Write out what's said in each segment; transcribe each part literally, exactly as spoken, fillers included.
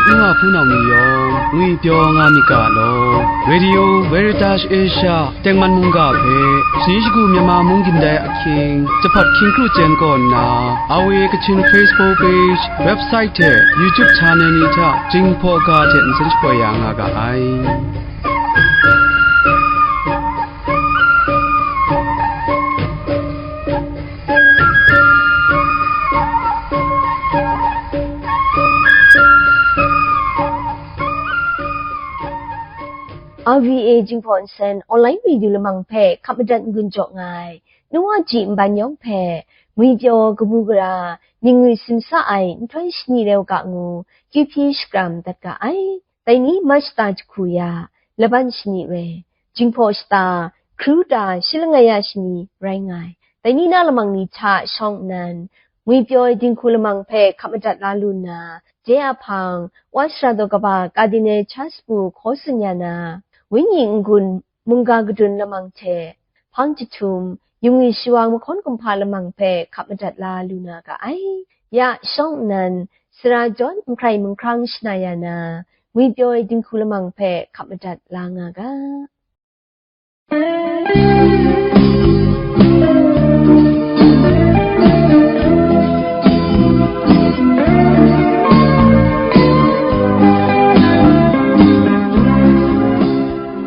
N wa hpunau ni yawng ngwipyaw nga myit ga law, Radio Veritas Asia tengman mungga hpe, shani shagu Myanmar mung gindai ahkying, jahpat hkying kru chyen kaw nna, R V A Kachin Facebook page, website hte YouTube channel ni hta Jinghpaw ga hte nsen shapoi ya nga ga ai. R V A Jinghpaw Nsen online radio lamang hpe hkap madat n-gun jaw nga ai, nu wa ji nban yawng hpe, ngwipyaw kabu gara, ningwi simsa ai nhtoi shani rau ga ngu, Q P shakram dat ga ai. Dai ni March shata jahku ya, laban shani re, Jinghpaw shata, hkru ta, shi langai ya shani rai nga ai. Dai ni na lamang ni hta shawng nnan, ngwipyaw ai dinghku lamang hpe hkap madat la lu nna, je a hpang, Wa Shara daw kaba Cardinal Charles Pu hkaw tsun ya na, Wenyi n-gun mungga kadun lamang hte, hpang jahtum, yungwi shawang mahkawn kumhpa lamang hpe hkap madat la lu na ga ai. Ya shawng nnan, sara jawn nhkrai mahkrang shana ya na, ngwipyaw ai dinghku lamang hpe hkap madat la nga ga.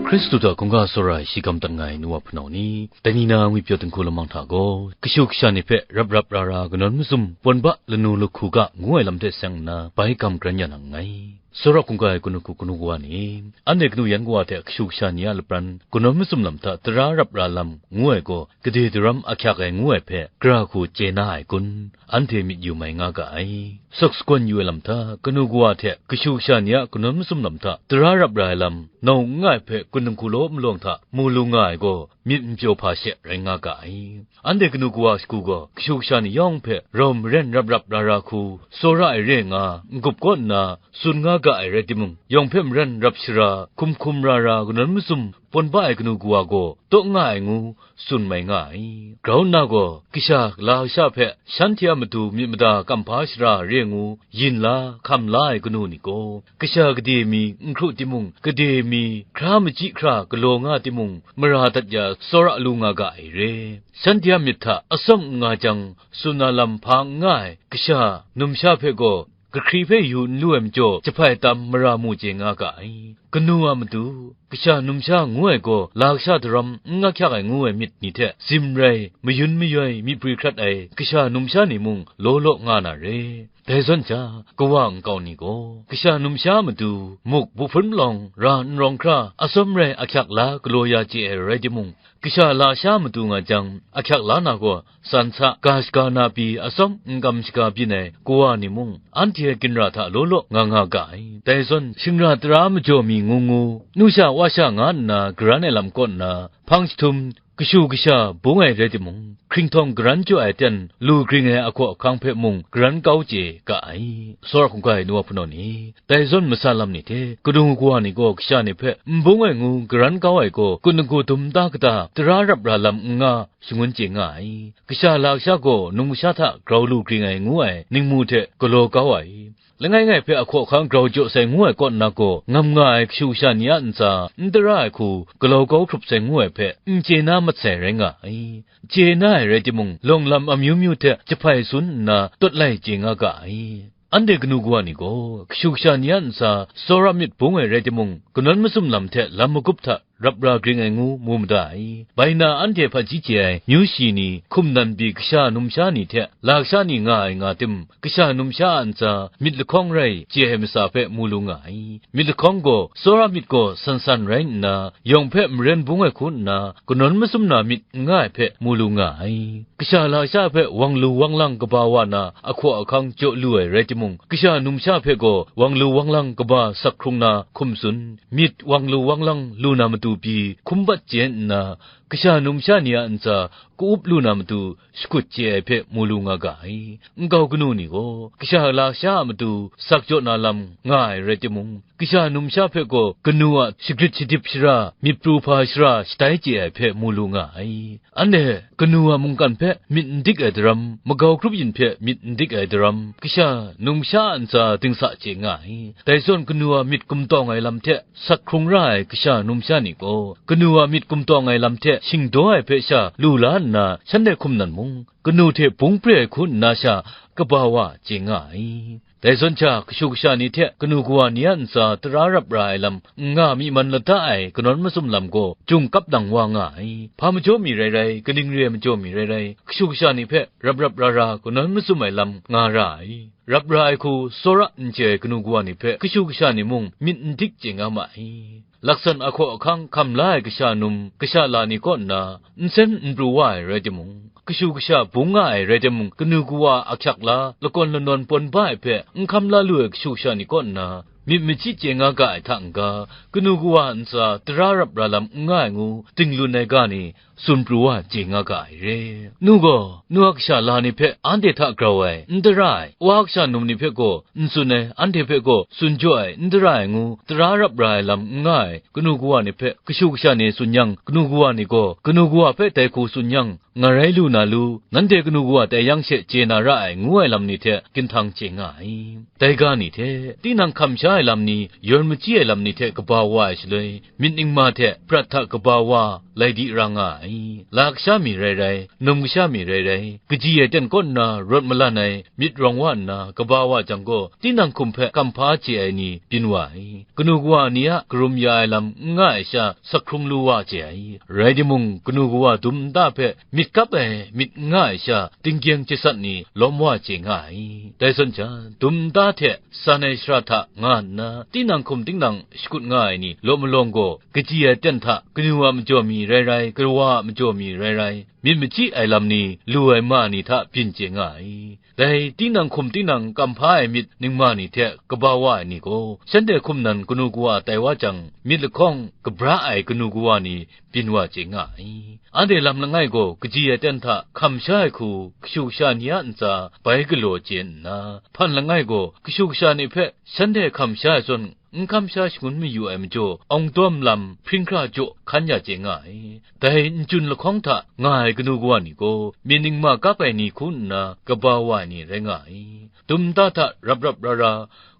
Hkristu hta hkungga tsawra ai shi gam dat nga ai nu wa hpunau ni, dai ni na ngwipyaw dinghku lamang hta gaw, kashu kasha ni hpe rap rap ra ra kanawn mazum, pawn ba lanu lahku ga ngu ai lam hte seng nna, bai gam karen ya na nngai. Tsawra hkungga ai kanu hku kanu kawa ni, anhte kanu yan kawa hte kashu kasha ni a lapran kanawn mazum lam hta tara rap ra lam ngu ai gaw, gade daram ahkyak ai ngu ai hpe, gara hku chye na ai kun, anhte myit yu mai nga ga ai. Sawk sakon yu ai lam hta, kanu kawa hte kashu kasha ni a kanawn mazum lam hta tara rap ra ai lam, nau n nga ai hpe kun dinghku law malawng hta mu lu nga ai gaw, myit n pyaw hpa she rai nga ga ai. Anhte kanu kawa shagu gaw, kashu kasha ni yawng hpe rau maren rap rap ra ra hku, tsawra ai re nga, n-gup kaw nna, tsun nga ga ai rai timung, yawng hpe maren rap shara, hkum hkum ra ra, kanawn mazum, pawn ba ai kanu kawa gaw, taw nga ai ngu, tsun mai nga ai. Grau nna gaw, kasha, lasha hpe, shanhte a matu myit mada kamhpa shara re ngu, yin la, hkam la ai kanu ni gaw, kasha gade mi, n hkru timung, gade mi, hkra machyi hkra galaw nga timung, mara dat ya tsawra lu nga ga ai re. Shanhte a myit hta atsawm n nga jang, tsun na lam hpa n nga ai, kasha, numsha hpe gaw, kahkri hpe yu n lu ai majaw, jahpai tam mara mu chye nga ga ai. Kanu a matu, kasha numsha ngu ai gaw, lasha daram n ahkyak ai ngu ai myit ni hte, zim rai, mayun mayoi, myit pri hkrat ai, kasha numsha ni mung law law nga na re. Dai zawn sha, kawa nkau ni gaw, kasha numsha a matu, muk, buhpun malawng, ra n rawng hkra, atsawm rai ahkyak la galaw ya chye ai rai timung, kasha lasha matu nga jang, ahkyak la na gaw, san sa, ga shaga na pyi atsawm n kam shaga byin ai kawa ni mung, anhte ginra hta law law nga nga ga ai. Dai zawn, shingra tara majaw mi ngu ngu, nu sha wa sha nga nna garan ai lam kaw nna, hpang jahtum, kashu kasha bung ai rai timung, hkringhtawng garan jaw ai aten lu gring ai ahkaw ahkang hpe mung garan kau chye ga ai. Tsawra hkungga ai nu wa hpunau ni, dai zawn masa lam ni hte, kanu kawa ni gaw kasha ni hpe n bung ai ngu garan kau ai gaw, kun dinghku dum nta kata, tara rap ra lam n nga, shangun chye nga ai. Kasha lasha gaw numsha hta grau lu gring ai ngu ai ningmu hte galaw kau ai. Langai ngai hpe ahkaw ahkang grau jaw sai ngu ai kaw nna gaw, ngam nga ai kashu kasha ni a ntsa n tara ai hku galaw kau hkrup sai ngu ai hpe, n chye na mat sai rai nga ai. Chye na ai rai timung, lawng lam amyu myu hte jahpai tsun nna tawt lai chye nga ga ai. Anhte kanu kawa ni gaw, kashu kasha ni a ntsa tsawra myit bung ai rai timung, kanawn mazum lam hte lam magup hta rap ra gring ai ngu mu mada ai. Bai na anhte hpaji chye ai myu shi ni, hkum nan pyi kasha numsha ni hte lasha ni nga ai nga tim, kasha numsha a ntsa myit lahkawng rai chye ai masa hpe mu lu nga ai. Myit lahkawng gaw, tsawra myit gaw san san rai nna, yawng hpe maren bung ai hku nna, kanawn mazum na myit n nga ai hpe mu lu nga ai. Kasha lasha hpe wang lu wang lang kaba wa na ahkaw ahkang jaw lu ai rai timung, kasha numsha hpe gaw wang lu wang lang kaba sak hkrung na hkum tsun, myit wang lu wang lang lu na matu pyi hkum bat chye nna, kasha numsha ni a ntsa ka-up lu na matu shakut chye ai hpe mu lu nga ga ai. Nkau kanu ni gaw, kasha lasha a matu sak jaw na lam nga ai rai timung, kasha numsha hpe gaw kanu a shagrit shadip shara, myit pru hpa shara shatai chye ai hpe mu lu nga ai. Anhte kanu a mungkan hpe myit n dik ai daram, magau hkrup yin hpe myit n dik ai daram, kasha numsha a ntsa dingsa chye nga ai. Dai zawn kanu a myit gumtawng ai lam hte sak hkrung ra ai kasha numsha ni gaw, kanu a myit gumtawng ai lam hte shingdaw ai hpe sha lu la nna, shanhte hkum nan mung, kanu hte bung pre ai hku nna sha kaba wa chye nga ai. Dai zawn sha, kashu kasha ni hte kanu kawa ni a ntsa tara rap ra ai lam n nga mi man lata ai kanawn masum lam gaw, jung kap nang wa nga ai. Hpa majaw mi rai rai, kaning re ai majaw mi rai rai, kashu kasha ni hpe rap rap ra ra kanawn masum ai lam nga ra ai. Rap ra ai hku tsawra n chye ai kanu kawa ni hpe kashu kasha ni mung myit n dik chye nga ma ai. Laksan ahkaw ahkang hkam la ai kasha num, kasha la ni kaw nna, nsen n pru wa ai rai timung, kashu kasha bung nga ai rai timung, kanu kawa ahkyak la, lakawn lanawn pawn ba ai hpe n hkam la lu ai kashu kasha ni kaw nna, myit machyi chye nga ga ai hta n-ga, kanu kawa ntsa tara rap ra lam n nga ai ngu, ding lun ai ga ni, tsun pru wa chye nga ga ai re. Nu gaw, nu a kasha la ni hpe anhte hta grau ai, n tara ai, wa kasha num ni hpe gaw, n tsun ai, anhte hpe gaw, tsun jaw ai, n tara ai ngu, tara rap ra ai lam n nga ai, kanu kawa ni hpe, kashu kasha ni tsun yang, kanu kawa ni gaw, kanu kawa hpe dai hku tsun yang, ngarai lu na lu, nanhte kanu kawa tai yang she chye na ra ai, ngu ai lam ni hte, ginhtang chye nga ai. Dai ga ni hte, tinang hkam sha ai lam ni, yawn machyi ai lam ni hte kaba wa ai shaloi, myit ningma hte prat hta kaba wa lai di ra nga ai. La kasha mi rai rai, num kasha mi rai rai, kaji ai ten kaw nna rawt malan ai myit rawng wa nna kaba wa jang gaw, tinang hkum hpe kamhpa chye ai ni byin wa ai. Kanu kawa ni a karum ya ai lam n nga ai sha sak hkrung lu wa chye ai. Rai timung, kanu kawa dum nta hpe myit kap ai myit n nga ai sha, tinggyeng chyasat ni lawm wa chye nga ai. Dai zawn sha, dum nta hte san ai shara hta nga nna, tinang hkum tinang shakut nga ai ni law malawng gaw, kaji ai ten hta, kanu a majaw mi rai rai, kawa a majaw mi rai rai, myit machyi ai lam ni lu ai ma ni hta byin chye nga ai. Dai tinang hkum tinang kamhpa ai myit ningma ni hte kaba wa ai ni gaw, shanhte hkum nan kanu kawa tai wa jang, myit lahkawng kabra ai kanu kawa ni byin wa chye nga ai. Anhte lam langai gaw kaji ai ten hta hkam sha ai hku kashu kasha ni a ntsa bai galaw chye nna, hpan langai gaw kashu kasha ni hpe shanhte hkam sha ai zawn n hkam sha shangun mayu ai majaw, awng dawm lam hpring hkra jaw hkan ya chye nga ai. Dai n-chun lahkawng hta nga ai kanu kawa ni gaw, myit ningma kap ai ni hku nna kaba wa ai ni rai nga ai. Dum nta hta rap rap ra ra,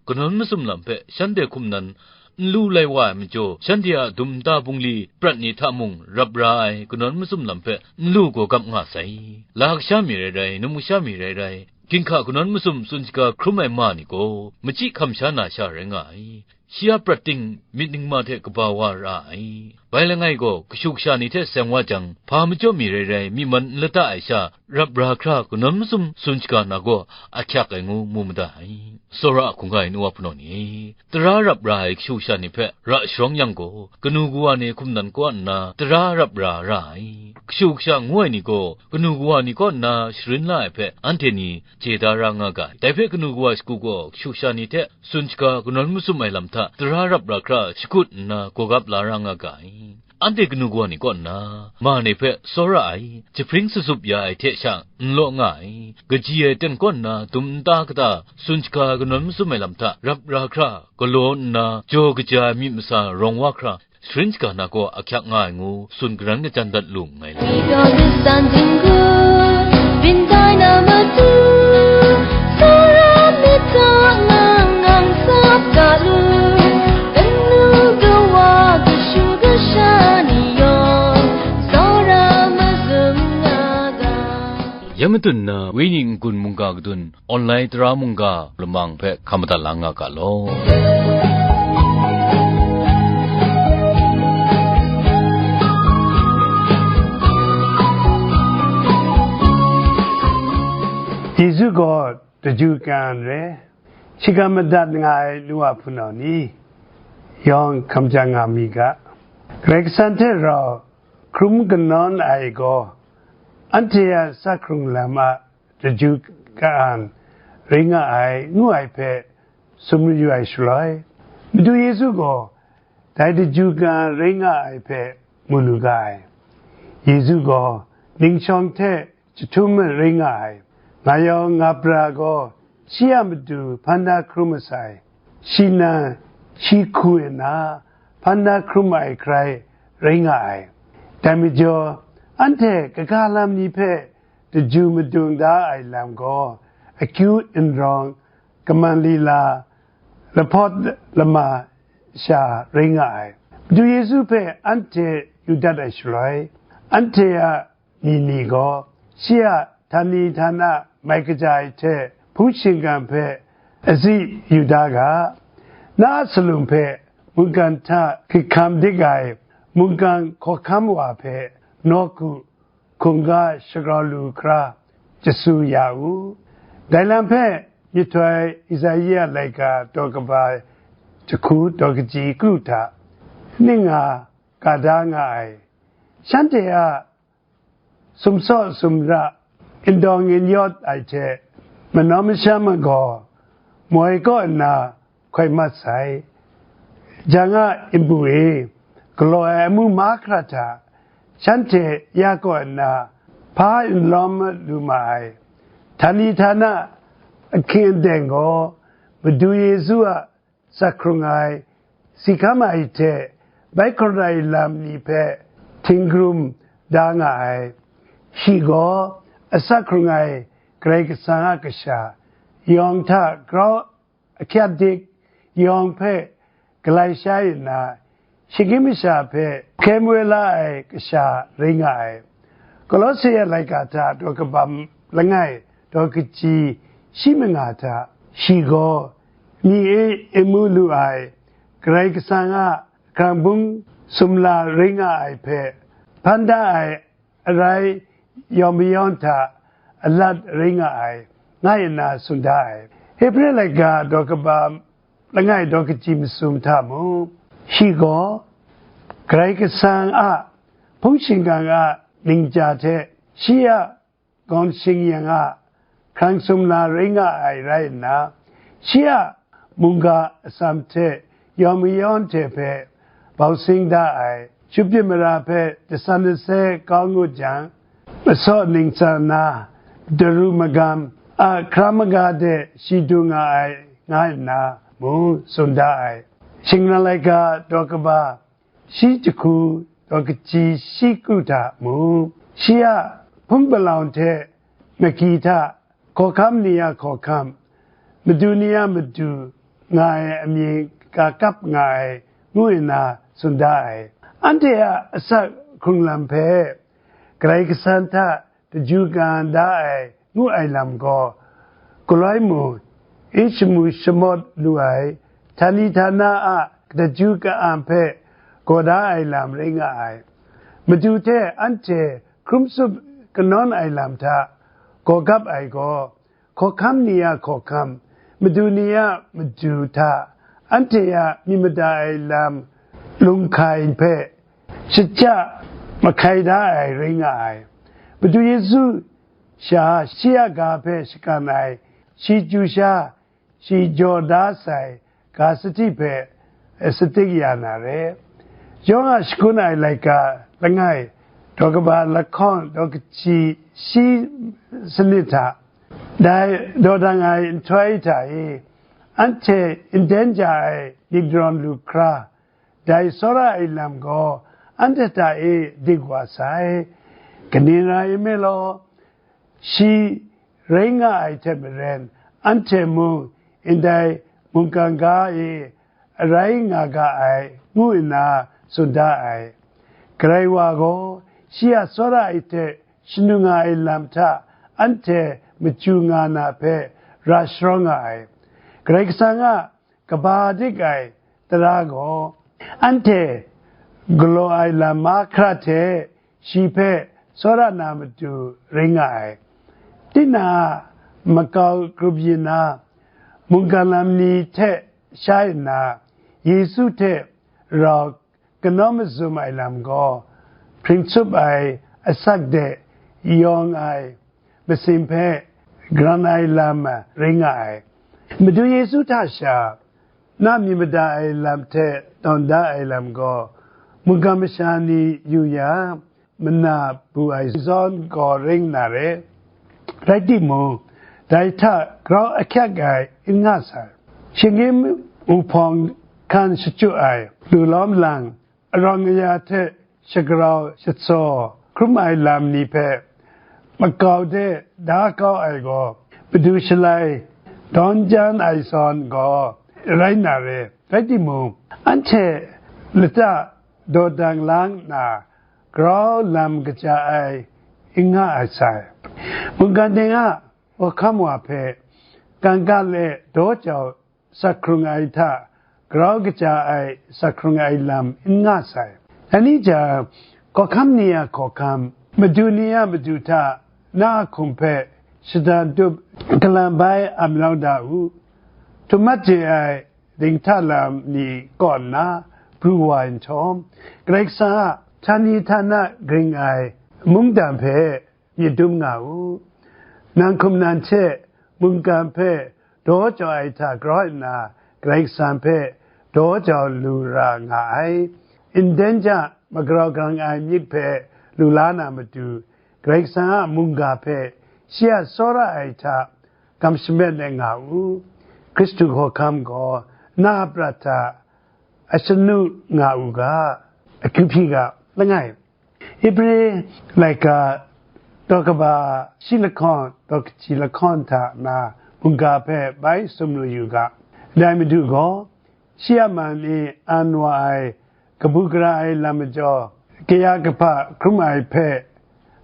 kanawn masum lam hpe shanhte hkum nan n lu lai wa ai majaw, shanhte a dum nta bungli prat ni hta mung rap ra ai kanawn masum lam hpe n lu gawgap nga sai. La kasha mi rai rai, num kasha mi rai rai, ginhka kanawn masum tsun shaga hkrum ai ma ni gaw, machyi hkam sha na sha rai nga ai. Shi a prat ting myit ningma hte kaba wa ra ai. Bai langai gaw, kashu kasha ni hte seng wa jang, hpa majaw mi rai rai, myi man n lata ai sha, rap ra hkra kanawn masum tsun shaga na gaw, ahkyak ai ngu mu mada ai. Tsawra a hkungga ai nu wa hpunau ni, tara rap ra ai kashu kasha ni hpe ra sharawng yang gaw, kanu kawa ni hkum nan kaw nna tara rap ra ra ai. Kashu kasha ngu ai ni gaw, kanu kawa ni kaw nna sharin la ai hpe anhte ni chye da ra nga ga ai. Dai hpe kanu kawa shagu gaw kashu kasha ni hte tsun shaga kanawn masum ai lam hta tara rap ra hkra shakut nna gawgap la ra nga ga ai. Anhte kanu kawa ni kaw nna, ma ni hpe tsawra ai, jahpring sutsup ya ai hte sha n law nga ai, kaji ai ten kaw nna dum nta kata tsun shaga kanawn masum ai lam hta rap ra hkra galaw nna, jaw kaja ai myit masa rawng wa hkra, sharin shaga na gaw ahkyak nga ai ngu, tsun garan kajan dat lu nngai. Ni gaw lit san jinghku, byin tai na matu, tsawra myit hta nang ngang tsap ga lu, kanu kawa kashu kasha ni yawng, tsawra mazum nga ga. Ya matun na, Wenyi n-gun mungga kadun, online tara mungga lamang hpe hkam madat la nga ga law. Yesu gaw daju kan re, shikam madat nga ai nu wa hpunau ni yawng hkam ja nga mi ga. Karai Kasang hte rau hkrum kanawn ai gaw, anhte a sa hkrung lam a daju ka-an rai nga ai, ngu ai hpe sumri yu ai shaloi, Madu Yesu gaw dai daju ka-an rai nga ai hpe mu lu ga ai. Yesu gaw ning shawng hte jahtum rai nga ai. Nga yawng nga pra gaw shi a matu hpan da hkrum masai, shi nan shi hku nna hpan da hkrum ai hkrai rai nga ai. Dai majaw, anhte kaga lam ni hpe daju madung da ai lam gaw, akyu nrawng, kaman lila, lahpawt lama sha rai nga ai. Madu Yesu hpe anhte yu dat ai shaloi, anhte a myit ni gaw shi a htani htana mai kaja ai hte hpung shingkang hpe azi yu da ga, na a salum hpe mungkan hta hkrit hkam dik ai mungkan hkawhkam wa hpe nawku hkungga shagrau lu hkra jasu ya u. Dai lam hpe myihtoi Isaiah laika daw kaba jahku daw kaji kru hta ning nga ka da nga ai. Shanhte a sumsaw sumra, ndawng nyawt ai hte manaw masham gaw moi kaw nna hkoi mat sai. Jang a npu e galaw ai amu mahkra hta shanhte ya kaw nna hpa n lawm lu ma ai. Htani htana ahkying aten gaw Madu Yesu a asak hkrung ai, si hkam ai hte bai hkawm ai lam ni hpe htinggrum da nga ai. Shi gaw asak hkrung ai Karai Kasang a kasha, yawng hta grau ahkyat dik, yawng hpe galai shai nna, shagyim masha hpe hkyen woi la ai kasha rai nga ai. Kolose a laika hta daw kaba langai, daw kaji shi manga hta, shi gaw myi e n mu lu ai Karai Kasang a hkrang bung sumla rai nga ai hpe hpan da ai arai yawng mayawng hta alat rai nga ai, nga nna tsun da ai. Hebre laika daw kaba langai daw kaji masum hta mung, shi gaw Karai Kasang a hpung shingkang a ningja hte shi a gawn shing yang a hkrang sumla rai nga ai rai nna, shi a mungga atsam hte yawng mayawng hte hpe bau sing da ai, shupjin mara hpe dasan dase kau ngut jang, masaw ningsa na, daru magam a hkra maga de shi du nga ai, nga nna mung tsun da ai. Shingran laika daw kaba shi jahku daw kaji shi kru hta mung, shi a hpung palawng hte mahki hta hkawhkam ni a hkawhkam, madu ni a madu nga ai amying ga kap nga ai, ngu nna tsun da ai. Anhte a asak hkrung lam hpe Karai Kasang hta daju ka-an da ai ngu ai lam gaw, galoi mung, e shamu shamawt lu ai, htani htana a daju ka-an hpe gaw da ai lam rai nga ai. Madu hte anhte hkrum tsup kanawn ai lam hta gaw gap ai gaw, hkawhkam ni a hkawhkam, madu ni a madu hta anhte a myit mada ai lam lung hkai hpe shachya mahkai da ai rai nga ai. Madu Yesu sha shi a ga hpe shakan ai, shi chyu sha, shi jaw da sai ga sahti hpe sadik ya na re. Yawng a shakun ai laika langai, daw kaba lahkawng daw kaji shi sanit hta, dai dawdang ai nhtoi hta e, anhte nden ja ai Kidron lu hkra, dai tsawra ai lam gaw anhte hta e dik wa sai. Kaning rai nme law, shi rai nga ai hte maren, anhte mung ndai mungkan ga e arai nga ga ai, ngu nna tsun da ai. Karai wa gaw shi a tsawra ai hte shanu nga ai lam hta anhte machyu nga na hpe ra sharawng nga ai. Karai Kasang a kaba dik ai tara gaw, anhte galaw ai lam mahkra hte shi hpe tsawra na matu rai nga ai. Tinang a makau grup yin na, mungkan lam ni hte shai nna, Yesu hte rau kanawn mazum ai lam gaw, hpring tsup ai asak de yawng ai masin hpe garan ai lam rai nga ai. Madu Yesu hta sha na myit mada ai lam hte tawn da ai lam gaw, mungkan masha ni yu yang, mana bu ai zawn gaw ring na re. Rai timung, dai hta grau ahkyak ai n nga sai. Shinggyim wuhpawng hkan shachyu ai, lu lawm lang, arawng aya hte shagrau shatsaw hkrum ai lam ni hpe makau de da kau ai gaw, madu shalai dawn jan ai zawn gaw rai na re. Rai timung, anhte lata dawdang la nna grau lam kaja ai n nga ai sai. Mungkan ding a hkam wa hpe kangka le daw jau sak hkrung ai hta, grau kaja ai sak hkrung ai lam n nga sai. Dai ni jang, hkawhkam ni a hkawhkam, madu ni a madu hta na a hkum hpe shada dup galam bai a malau da u. Htum mat je ai dinghta lam ni kaw nna pru wa ai nhtawm, Karai Kasang a htani htana gring ai mungdan hpe myit dum nga u. Nang hkum nan hte mungkan hpe daw jau ai hta grau nna, Karai Kasang hpe daw jau lu ra nga ai. Nden ja magrau garang ai myit hpe lu la na matu, Karai Kasang a mungga hpe shi a tsawra ai hta kamsham let ai nga u. Hkristu hkawhkam gaw na a prat hta a shanu nga u ga, akyu hpyi ga, langai. Ibri laika daw kaba shi lahkawng, daw kaji lahkawng hta na mungga hpe bai sum lu yu ga. Dai Madu gaw, shi a man e an wa ai, kabu gara ai lam majaw, kaya kahpa hkrum ai hpe,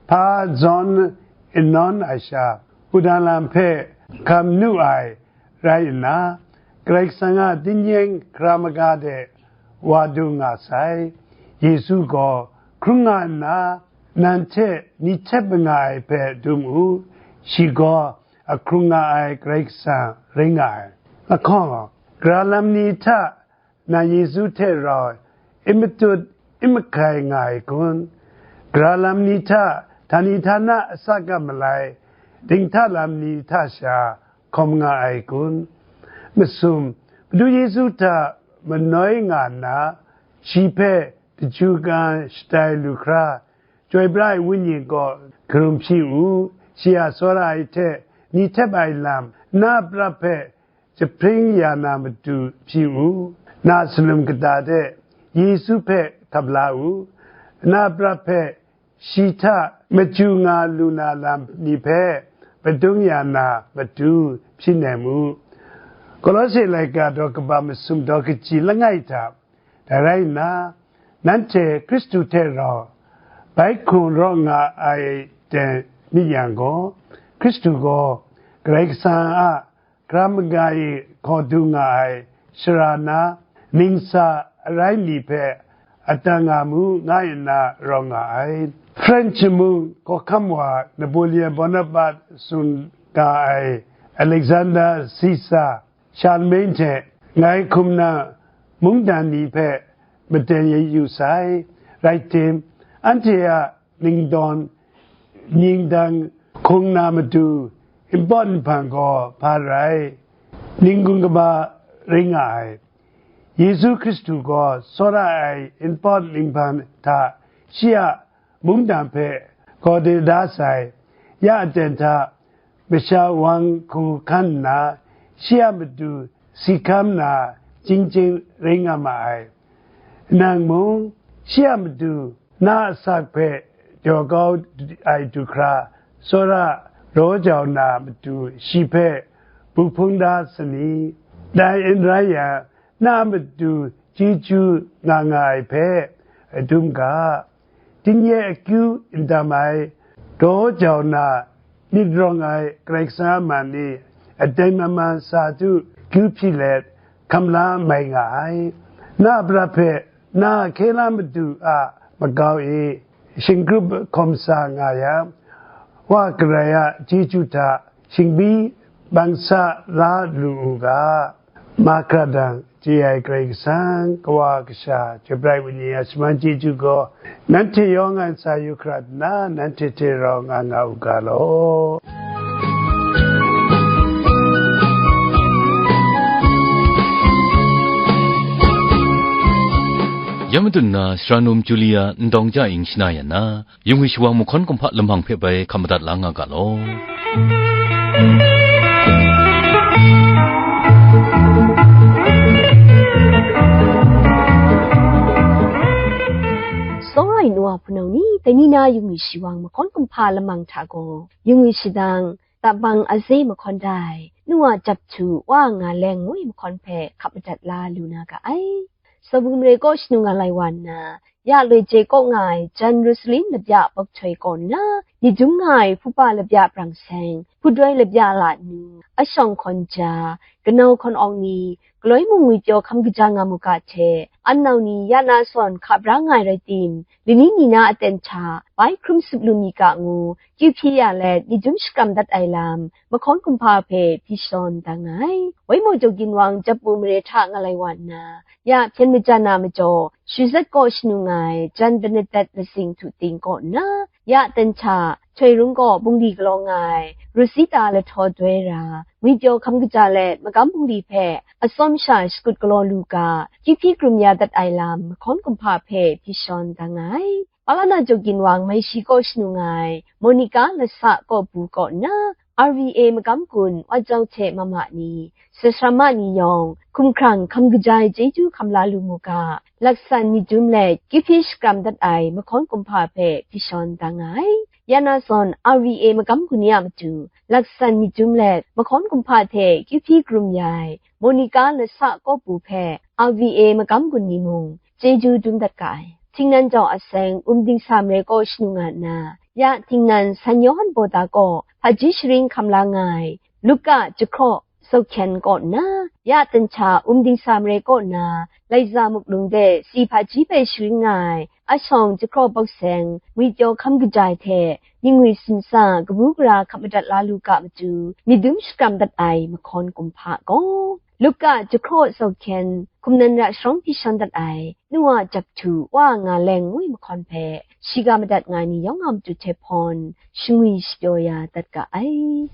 hpa zawn n nawn ai sha, wudang lam hpe hkam nu ai rai nna, Karai Kasang a tingnyeng hkra maga de wa du nga sai. Yesu gaw hkrung nga nna, nan hte ni htep nga ai hpe dum u, shi gaw a hkrung nga ai Karai Kasang rai nga ai. Lahkawng, gara lam ni hta nan Yesu hte rau n matut n mahkai nga ai kun? Gara lam ni hta htani htana asak a malai, dinghta lam ni hta sha hkawm nga ai kun? Masum, Madu Yesu hta manoi nga nna, shi hpe daju kan shatai lu hkra, Chyoi pra ai Wenyi gaw karum hpyi u, shi a tsawra ai hte ni htep ai lam, na a prat hpe jahpring ya na matu hpyi u, na salum kata de Yesu hpe hkap la u, na a prat hpe shi hta machyu nga lu na lam ni hpe padung ya na matu hpyi nem u. Kolose laika daw kaba masum daw kaji langai hta, dai rai nna, nanhte Hkristu hte rau bai hkrung raw nga ai ten myit yang gaw, Hkristu gaw Karai Kasang a hkra maga e hkaw du nga ai sara na, ningsa arai mi hpe adan nga mu, nga nna rawng nga ai. French mung hkawhkam wa Napoleon Bonaparte tsun ga ai Alexander Caesar, Charlemagne hte ngai hkum na mungdan ni hpe maten yu sai, rai tim, anhte a ningdawn nyingdang hkung na matu npawt nhpang gaw hpa rai, ningkung kaba rai nga ai. Yesu Hkristu gaw tsawra ai npawt ninghpang hta shi a mungdan hpe gaw de da sai, ya aten hta masha wang hku hkan nna, shi a matu si hkam na chying chying rai nga ma ai. Nang mung, shi a matu na asak hpe jaw kau ai du hkra, tsawra raw jau na matu shi hpe bu hpung da sani? Dai n rai yang, na a matu chyeju nga nga ai hpe dum ga. Tingye akyu n dam ai, daw jau na myit rawng ai Karai Kasang a man ni, aten maman sa du kyu hpyi let hkam la mai nga ai. Na a prat hpe na hkye la matu a makau e shingkrup hkawm sa nga yang, Wa Karai a chyeju hta shingbyi bang sa la lu u ga. Mahkra dang, chye ai Karai Kasang, Kawa Kasha, Chyoi pra ai Wenyi a shaman chyeju gaw, nanhte yawng a ntsa yu hkra nna, nanhte hte rau nga nga u ga law. Ya madun na, sara num Julia Ndawng Ja Ing shana yan na, yung wi shawang mahkawn kumhpa lamang hpe bai hkap madat la nga ga law. Sawra ai nu wa hpunau ni, dai ni na yung wi shawang mahkawn kumhpa lamang hta gaw, yung wi shadang, Tabang Aze mahkawn dai, nu wa Jap Htu, wa Nga Leng ngu ai mahkawn hpe hkap madat la lu na ga ai. Sabu mare kaw shanu nga lai wa nna, ya loi je kaw nga ai jan Rosalin labya bawk htoi kaw nna, ni dum nga ai hpupa labya brang seng, hpudoi labya la nu, ashawng hkawn ja, kanau hkawn awng ni, galoi mung ngwipyaw hkam kaja nga mu ga hte, an nau ni ya na zawn hka bra nga ai rai tim, lani ni na aten hta bai hkrum sup lu mi ga ngu, kyu hpyi ya let, ni dum shakram dat ai lam, mahkawn kumhpa hpe hpyi shawn da nga ai. Waimaw jaw ginwang Jap Mu mare hta nga lai wa nna, ya hpyen majan na majaw, Shazat kaw shanu nga ai jan Bernadette Lasing Htu Ting kaw nna, ya ten hta, Htoi Rung kaw bungli galaw nga ai Rosita Lahtaw Doi ra, ngwipyaw hkam kaja let, magam bungli hpe atsawm sha shakut galaw lu ga, kyu hpyi krum ya dat ai lam, mahkawn kumhpa hpe hpyi shawn da nga ai. Palana jaw ginwang Maishi kaw shanu nga ai Monica Lasa Kawpu kaw nna, R V A magam gun Wa Jau hte mama ni, Sasrama ni yawng, hkumhkrang hkam kaja ai chyeju hkam la lu mu ga, laksan myit dum let kyu hpyi shakram dat ai mahkawn kumhpa hpe hpyi shawn da nga ai. Ya na zawn R V A magam gun ni a matu, laksan myit dum let mahkawn kumhpa hte kyu hpyi krum ya ai Monica Lasa Kawpu hpe R V A magam gun ni mung chyeju dum dat ga ai. Htingnan jau a seng, um dingsa mare kaw shanu nga nna, ya htingnan San Yawhan Bawda kaw hpaji sharin hkam la nga ai, Luka jahkraw Sawhkyen kaw nna, ya ten hta um dingsa mare kaw nna, Laiza Muklung de si hpaji bai sharin nga ai, ashawng jahkraw bawk seng, ngwipyaw hkam kaja ai hte, ningwi simsa, kabu gara hkap madat la lu ga matu, myit dum shakram dat ai mahkawn kumhpa gaw, Luka jahkraw Sawhkyen, hkum nan ra sharawng hpyi shawn dat ai, nu wa Jap Htu, wa Nga Leng ngu ai mahkawn hpe, shiga madat nga ai ni yawng a matu hte hpawn, shangwi shapyaw ya dat ga ai.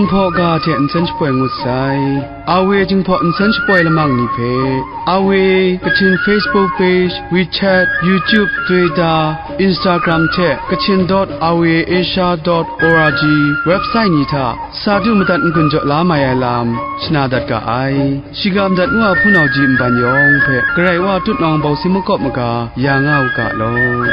Hpaw ga hte nsen shapoi ngut sai. Awe Jinghpaw nsen shapoi lamang ni hpe, Awe Kachin Facebook page, WeChat, YouTube, Twitter, Instagram hte Kachin dot awe asia dot org website ni hta sa du madat n-gun jaw la mai ai lam shana dat ga ai. Shiga madat ngu a hpunau ji nban yawng hpe Karai Wa tutnawng bawsi makawp maga ya nga u ga law.